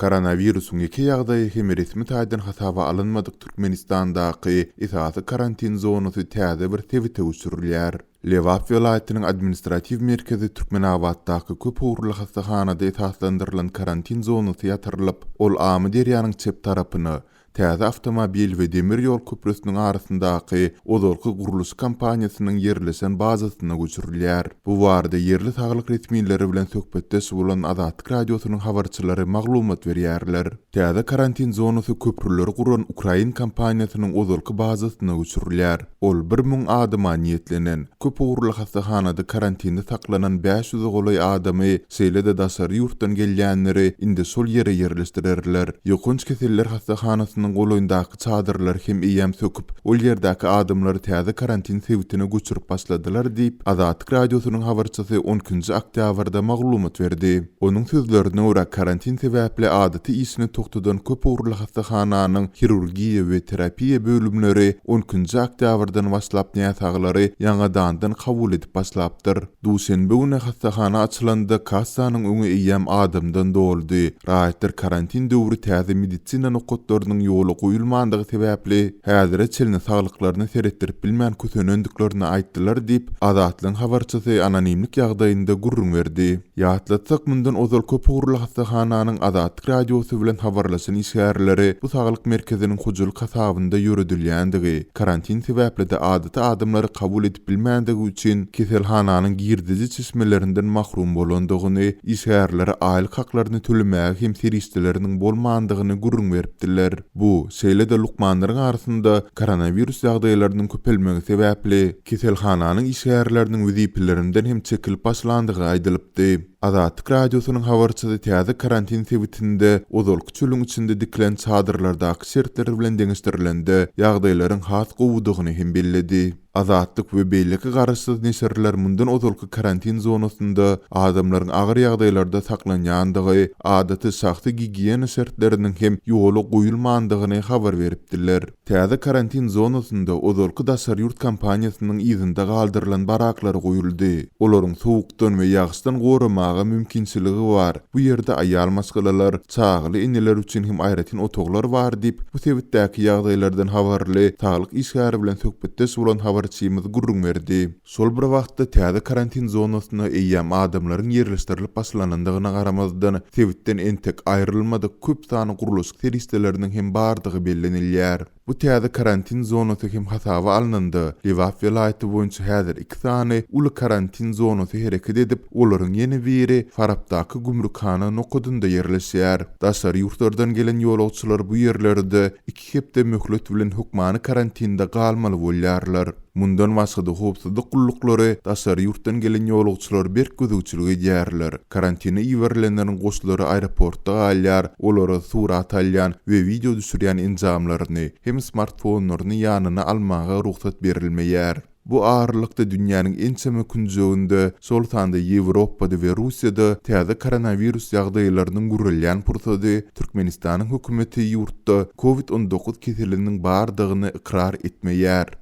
Koronawirusyň ýeke ýagdaýy hem resmi taýdan hasaba alynmadyk Türkmenistandaky esasy karantin zonasy täze bir sebite göçürilýär. Lebap welaýatynyň administratiw merkezi Türkmenabatdaky köp ugurly hassahanada esaslandyrylan karantin zonasy ýatyrylyp, ol Amyderýanyň çep tarapyna, Täze awtomobil we demir ýol köprüsiniň arasyndaky ozalky gurluşyk kompaniýasynyň ýerleşen bazasyna göçürilýär. Bu barada ýerli saglyk resmileri bilen söhbetdeş bolan Azatlyk Radiosynyň habarçylary maglumat berýärler. Täze karantin zonasy köprüleri guran ukrain kompaniýasynyň ozalky bazasyna göçürilýär. Ol 1000 adama niýetlenen. Köp ugurly hassahanada karantinde saklanan 500-e golaý adamy, şeýle-de daşary ýurtdan gelýänleri indi şol ýere ýerleşdirerler. Ýokanç keseller hassahanasynyň golaýyndaky çadyrlary hem eýýäm söküp, ol ýerdäki adamlary täze karantin sebitine göçürip başladylar diýip, Azatlyk Radiosynyň habarçysy on ikinji oktýabrda maglumat berdi. Onuň sözlerine görä, karantin sebäpli adaty işini togtadan köp ugurly hassahananyň hirurgiýa we terapiýa bölümleri on ikinji oktýabrdan başlap näsaglary ýaňadandan kabul edip başlapdyr. Duşenbe güni hassahana açylanda kassanyň öňi eýýäm adamdan doldy. Raýatlar karantin döwri täze medisina nokatlarynyň ýola goýulmandygy sebäpli, häzire çenli saglyklaryna seretdirip bilmän kösenendiklerini aýtdylar diýip, Azatlygyň habarçysy anonimlik ýagdaýynda gürrüň berdi. Ýatlatsak, mundan ozal köpugurly hassahananyň Azatlyk Radiosy bilen habarlaşan işgärleri bu saglyk merkeziniň hojalyk hasabynda ýöredilýändigi, karantin sebäpli-de adaty adamlary kabul edip bilmändigi üçin keselhananyň girdeji çeşmelerinden mahrum bolandygyny, işgärlere aýlyk haklaryny tölemäge hem serişdeleriniň bolmandygyny gürrüň beripdiler. Bu, şeýle-de lukmanlaryň arasynda koronawirus ýagdaýlarynyň köpelmegi sebäpli, keselhananyň işgärleriniň wezipelerinden hem çekilip başlandygy aýdylypdy. Azatlyk Radiosynyň habarçysy täze karantin sebitinde ozalky çölüň içinde dikilen çadyrlardaky şertler bilen deňeşdirilende, ýagdaýlaryň has gowudygyny hem belledi. Azatlyk we beýleki garaşsyz neşirler mundan ozalky karantin zonasynda adamlaryň agyr ýagdaýlarda saklanýandygy, adaty şahsy gigiýena şertleriniň hem ýola goýulmandygyny habar beripdiler. Täze karantin zonasynda ozalky daşary ýurt kompaniýasynyň yzynda galdyrylan baraklar goýuldy. Olaryň sowukdan we ýagyşdan goramaga mümkinçiligi bar. Bu ýerde aýal maşgalalar, çagaly eneler üçin hem aýratyn otaglar bar diýip, bu sebitdäki ýagdaýlardan habarly saglyk işgäri bilen söhbetdeş bolan habarçymyz gürrüň berdi. Şol bir wagtda, täze karantin zonasyna eýýäm adamlaryň ýerleşdirilip başlanandygyna garamazdan, sebitden entek aýrylmadyk köp sanly gurluşyk serişdeleriniň hem bardygy bellenilýär. Bu täze karantin zonasy hem hasaba alnanda, Lebap welaýaty boýunça häzir iki sany uly karantin zonasy hereket edip, olaryň ýene biri Farapdaky gümrükhana nokadynda ýerleşýär. Daşary ýurtlardan gelen ýolagçylar bu ýerlerde iki hepde möhlet bilen hökmany karantinde galmaly bolýarlar. Mundan başga-da howpsuzlyk gulluklary daşary ýurtdan gelen ýolagçylara berk gözegçilik edýärler. Karantine iberilenleriň goşlary aeroportda galýar, olara surat alýan we wideo düşürýän enjamlaryny hem smartfonlaryny ýanyna almaga rugsat berilmeýär. Bu aralykda dünýäniň ençeme künjeginde, şol sanda Ýewropada we Russiýada täze koronawirus ýagdaýlarynyň gürelýän pursady Türkmenistanyň hökümeti ýurtda Covid 19 keseliniň bardygyny ykrar etmeýär.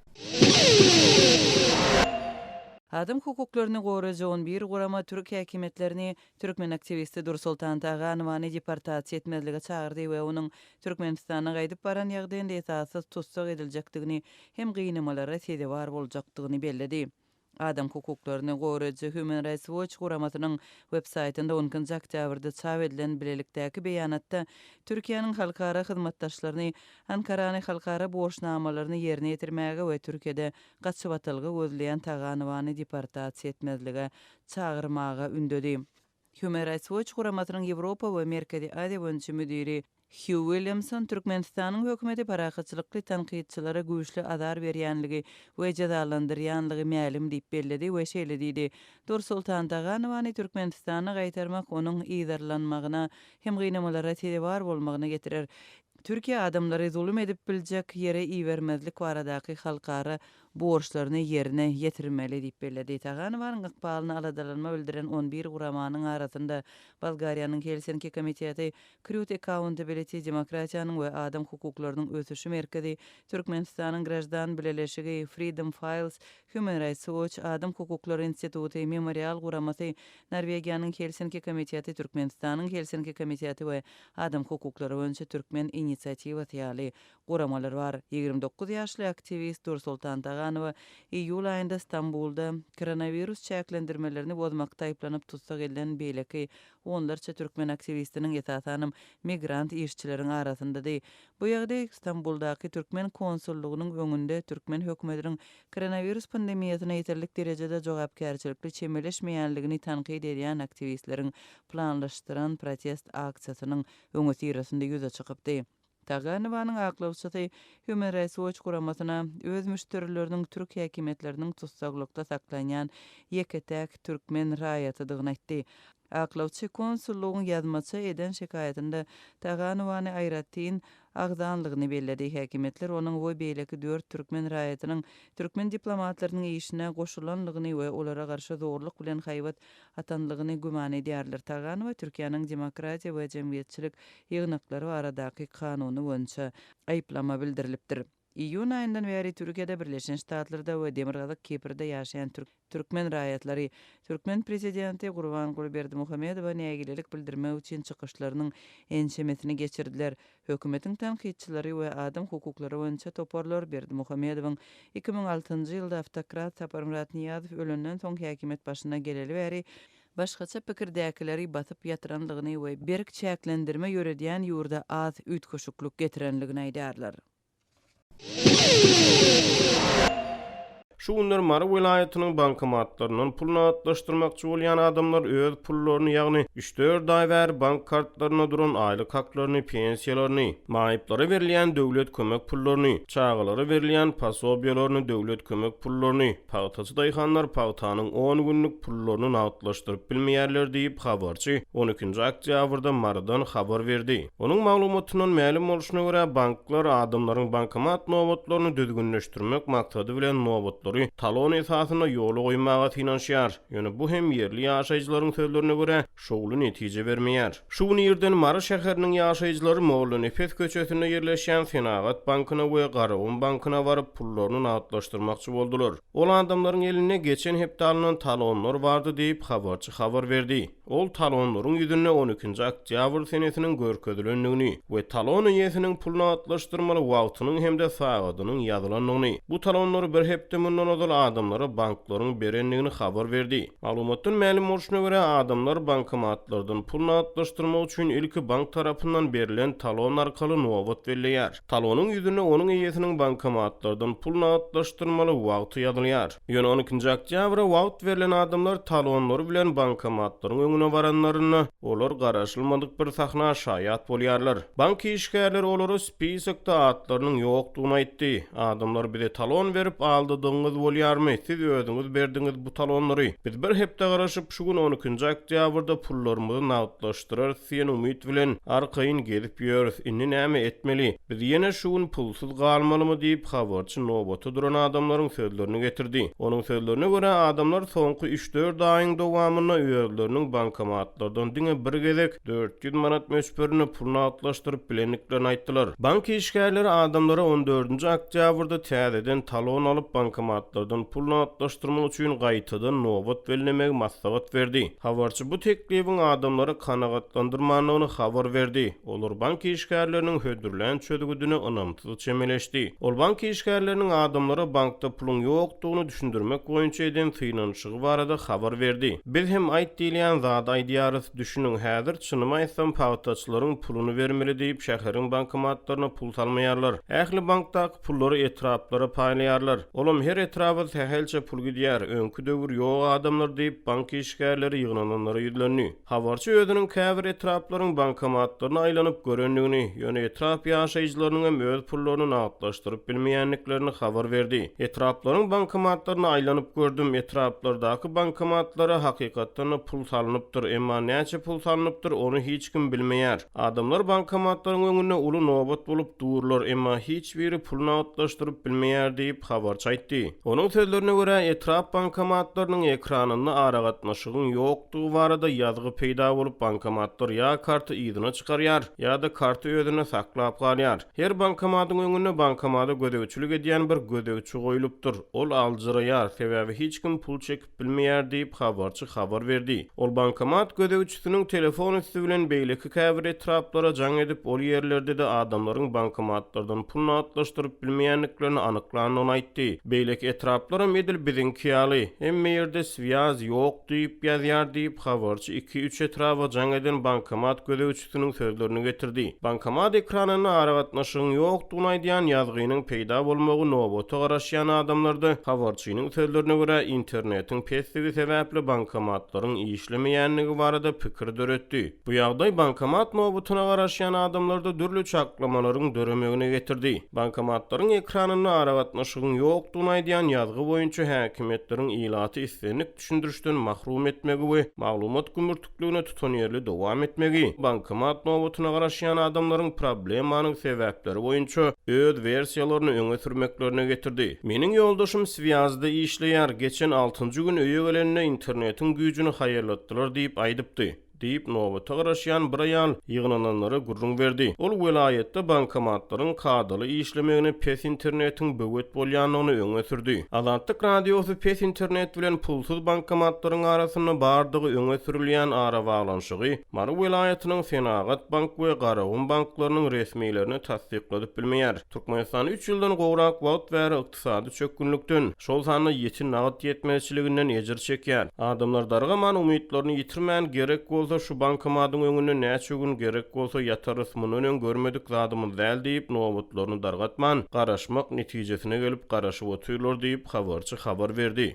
Adam hukuklaryny goraýjy on bir gurama türk häkimiýetlerini türkmen aktiwisti Dursoltan Taganowany deportasiýa etmezlige çagyrdy we onuň Türkmenistana gaýdyp baran ýagdaýynda esassyz tussag ediljekdigini hem gynamalara sezewar boljakdygyny belledi. Adam hukuklaryny goraýjy Human Rights Watch guramasynyň web saýtynda on ikinji oktýabrda çap edilen bilelikdäki beýanatda Türkiýäniň halkara hyzmatdaşlaryny Ankarany halkara borçnamalaryny ýerine ýetirmäge we Türkiýede gaçybatalga gözleýän Taganowany deportasiýa etmezlige çagyrmaga ündedi. Human Rights Watch guramasynyň Ýewropa we Merkezi Aziýa boýunça müdiri Hýu Williamson Türkmenistanyň hökümeti parahatçylykly tankytçylara güýçli azar berýänligi we jezalandyrýanlygy mälim diýip belledi we şeýle diýdi, Dursoltan Taganowany Türkmenistana gaýtarmak onuň yzarlanmagyna hem gynamalara sezewar bolmagyna getirer. Türkiýe adamlary zulum edip biljek ýere ibermezlik baradaky halkara borçlaryny ýerine ýetirmeli diýip belledi. Taganowanyň ykbalyna aladalanma bildiren on bir guramanyň arasynda Bolgariýanyň Helsinki komiteti, Krut Accountability demokratiýanyň we adam hukuklarynyň ösüşi merkezi, Türkmenistanyň Graždan bileleşigi, Freedom Files, Human Rights Watch, Adam hukuklary instituty, Memorial guramasy, Norwegiýanyň Helsinki komiteti, Türkmenistanyň Helsinki komiteti we Adam hukuklary boýunça Türkmen inisiatiwasy ýaly guramalar bar. 29 ýaşly aktiwist Dursoltan Taganowa iýul aýynda Stambulda koronawirus çäklendirmelerini bozmakda aýyplanyp tussag edilen beýleki onlarça türkmen aktiwistiniň, esasanam migrant işçileriň arasyndady. Bu ýagdaý Stambuldaky türkmen konsullygynyň öňünde türkmen hökümetiniň koronawirus pandemiýasyna ýeterlik derejede jogapkärçilikli çemeleşmeýänligini tankyt edýän aktiwistleriň planlaşdyran protest aksiýasynyň öňüsyrasynda ýüze çykypdy. Taganowanyň aklawçysy Human Rights Watch guramasyna öz müşderileriniň türk häkimiýetleriniň tussaglykda saklanýan ýeke-täk türkmen raýatydygyny aýtdy. Aklawçy konsullygyň ýazmaça eden şikaýatynda Taganowany aýratyn agzanlygyny belledi. Häkimiýetler onuň we beýleki dört türkmen raýatynyň türkmen diplomatlarynyň işine goşulanlygyny we olara garşy zorluk bilen haýbat atanlygyny güman edýärler. Taganowa Türkiýäniň Demokratiýa we jemgyýetçilik ýygnaklary baradaky kanuny boýunça aýyplama bildirilipdir. Iýun aýyndan bäri Türkiýede, Birleşen Ştatlarda we Demirgazyk Kiprde ýaşaýan türkmen raýatlary türkmen prezidenti Gurbanguly Berdimuhamedowa nägilelik bildirmek üçin çykyşlarynyň ençemesini geçirdiler. Hökümetiň tankytçylary we adam hukuklary boýunça toparlar Berdimuhamedowyň 2006-njy ýylda awtokrat Saparmyrat Nyýazow ölenden soň häkimiýet başyna geleli bäri başgaça pikirdäkileri basyp ýatyranlygyny we berk çäklendirme ýöredýän ýurda az üýtgeşiklik getirenligini aýdýarlar. Şu günler Mary welaýatynyň bankomatlaryndan pul nagtlaşdyrmakçy bolýan adamlar öz pullaryny, ýagny üç-dört aý bäri bank kartlarynda duran aýlyk haklaryny, pensiýalaryny, maýyplara berilýän döwlet kömek pullaryny, çagalara berilýän posobiýalaryny, döwlet kömek pullaryny, Pagtaçy daýhanlar pagtanyň on günlük pullaryny nagtlaşdyryp bilmeýärler diýip, habarçy on ikinji oktýabrda Marydan habar berdi. Onuň maglumatyndan mälim bolşuna görä, banklar adamlaryň bankomat nobatlaryny düzgünleşdirmek maksady bilen nobatlary talon esasynda ýola goýmaga synanyşýar. Ýöne bu hem ýerli ýaşaýjylaryň sözlerine görä, şowly netije bermeýär. Şu gün irden Mary şäheriniň ýaşaýjylary Mollanepes köçesinde ýerleşýän Senagat bankyna we Garagum bankyna baryp, pullaryny nagtlaşdyrmakçy boldular. Ol adamlaryň elinde geçen hepde alnan talonlar bardy diýip, habarçy habar berdi. Ol talonlaryň ýüzünde on ikinji oktýabr senesiniň görkezilendigini we talon eýesiniň pul nagtlaşdyrmaly wagtynyň hem-de sagadynyň ýazylandygyny, bu talonlary bir hepde mundan ozal adamlara banklaryň berendigini habar berdi. Maglumatdan mälim bolşuna görä, adamlar bankomatlardan pul nagtlaşdyrmak üçin ilki bank tarapyndan berlen talon arkaly nobat belleýär. Talonyň ýüzünde onuň eýesiniň bankomatlardan pul nagtlaşdyrmaly wagty ýazylýar. Ýöne on ikinji oktýabra wagt berlen adamlar talonlary bilen bankomatlaryň öňüne baranlarynda, olar garaşylmadyk bir sahna şaýat bolýarlar. Bank işgärleri olara spisokda atlarynyň ýokdugyny aýtdy. Adamlar bize talon berip aldadygyňyz bolýarmy? Siz özüňiz berdiňiz bu talonlary. Biz bir hepde garaşyp, şu gün on ikinji oktýabrda pullarymyzy nagtlaşdyrarys diýen umyt bilen arkaýyn gezip ýörüs. Indi näme etmeli? Biz ýene şu gün pulsuz galmalymy diýip, habarçy nobata duran adamlaryň sözlerini getirdi. Onuň sözlerine görä, adamlar soňky üç-dört aýyň dowamynda özleriniň bankomatlardan diňe bir gezek 400 manat möçberinde pul nagtlaşdyryp bilendiklerini aýtdylar. Bank işgärleri adamlara on dördünji oktýabrda täzeden talon alyp, bankomatlardan pul nagtlaşdyrmak üçin gaýtadan nobat bellemegi maslahat berdi. Habarçy bu teklibiň adamlary kanagatlandyrmandygyny habar berdi. Olar bank işgärleriniň hödürlän çözgüdine ynamsyz çemeleşdi. Ol bank işgärleriniň adamlara bankda puluň ýokdugyny düşündirmek boýunça eden synanyşygy barada habar berdi. Biz hem aýt diýilýän zady aýdýarys, düşüniň, häzir çynymy aýtsam pagtaçylaryň puluny bermeli diýip şäheriň bankomatlaryna pul salmaýarlar. Ähli bankdaky pullary etraplara paýlaýarlar. Olam her. etraba sähelçe pul gidýär, öňki döwür ýok adamlar diýip, bank işgärleri ýygnananlara ýüzlendi. Habarçy özüniň käbir etraplaryň bankomatlaryna aýlanyp görendigini, ýöne etrap ýaşaýjylarynyň hem öz pullaryny nagtlaşdyryp bilmeýändiklerini habar berdi. Etraplaryň bankomatlaryna aýlanyp gördüm, etraplardaky bankomatlara hakykatdan-da pul salnypdyr, emma näçe pul salnypdyr, ony hiç kim bilmeýär. Adamlar bankomatlaryň öňünde uly nobat bolup durlar, emma hiç biri pul nagtlaşdyryp bilmeýär diýip, habarçy aýtdy. Onuň sözlerine görä, etrap bankomatlarynyň ekranynda aragatnaşygyň ýokdugy barada ýazgy peýda bolup, bankomatlar ýa karty yzyna çykarýar, ýa-da karty özünde saklap galýar. Her bankomatyň öňünde bankomata gözegçilik edýän bir gözegçi goýlupdyr. Ol aljyraýar, sebäbi hiç kim pul çekip bilmeýär diýip, habarçy habar berdi. Ol bankomat gözegçisiniň telefon üsti bilen beýleki käbir etraplara jaň edip, ol ýerlerde-de adamlaryň bankomatlardan pul nagtlaşdyryp bilmeýändiklerini anyklandygyny aýtdy. Beýleki etraplaram edil biziňki ýaly, hemme ýerde swýaz ýok diýip ýazýar diýip, habarçy iki-üç etraba jaň eden bankomat gözegçisiniň sözlerini getirdi. Bankomat ekranynda aragatnaşygyň ýokdugyny aýdýan ýazgynyň peýda bolmagy nobata garaşýan adamlarda, habarçynyň sözlerine görä, internetiň pesdigi sebäpli bankomatlaryň işlemeýändigi barada pikir döretdi. Bu ýagdaý bankomat nobatyna garaşýan adamlarda dürli çaklamalaryň döremegine getirdi. Bankomatlaryň ekranynda aragatnaşygyň ýokdugyny aýdýan ýazgy boýunça häkimiýetleriň ilaty islendik düşündirişden mahrum etmegi we maglumat gümürtikligine tutanýerli dowam etmegi, bankomat nobatyna garaşýan adamlaryň problemanyň sebäpleri boýunça öz wersiýalaryny öňe sürmeklerine getirdi. Meniň ýoldaşym swýazda işleýär, geçen altynjy gün öýe gelende internetiň güýjüni haýallatdylar diýip aýdypdy. Diýip, nobata garaşýan bir aýal ýygnananlara gürrüň berdi. Ol welaýatda bankomatlaryň kadaly işlemegine pes internetiň böwet bolýandygyny öňe sürdi. Azatlyk Radiosy pes internet bilen pulsuz bankomatlaryň arasynda bardygy öňe sürülýän arabaglanyşygy Mary welaýatynyň Senagat bank we Garagum banklarynyň resmilerine tassykladyp bilmeýär. Türkmenistan üç ýyldan gowrak wagt bäri ykdysady çökgünlikden, şol sanda ýiti nagt ýetmezçiliginden ejir çekýär. Adamlar dargaman, umytlaryny ýitirmän, gerek bolsa şu bankomatyň öňünde näçe gün gerek bolsa ýatarys, mundan öň görmedik zadymyz däl diýip, nobatlaryny dargatman, garaşmak netijesine gelip garaşyp otyrlar diýip, habarçy habar berdi.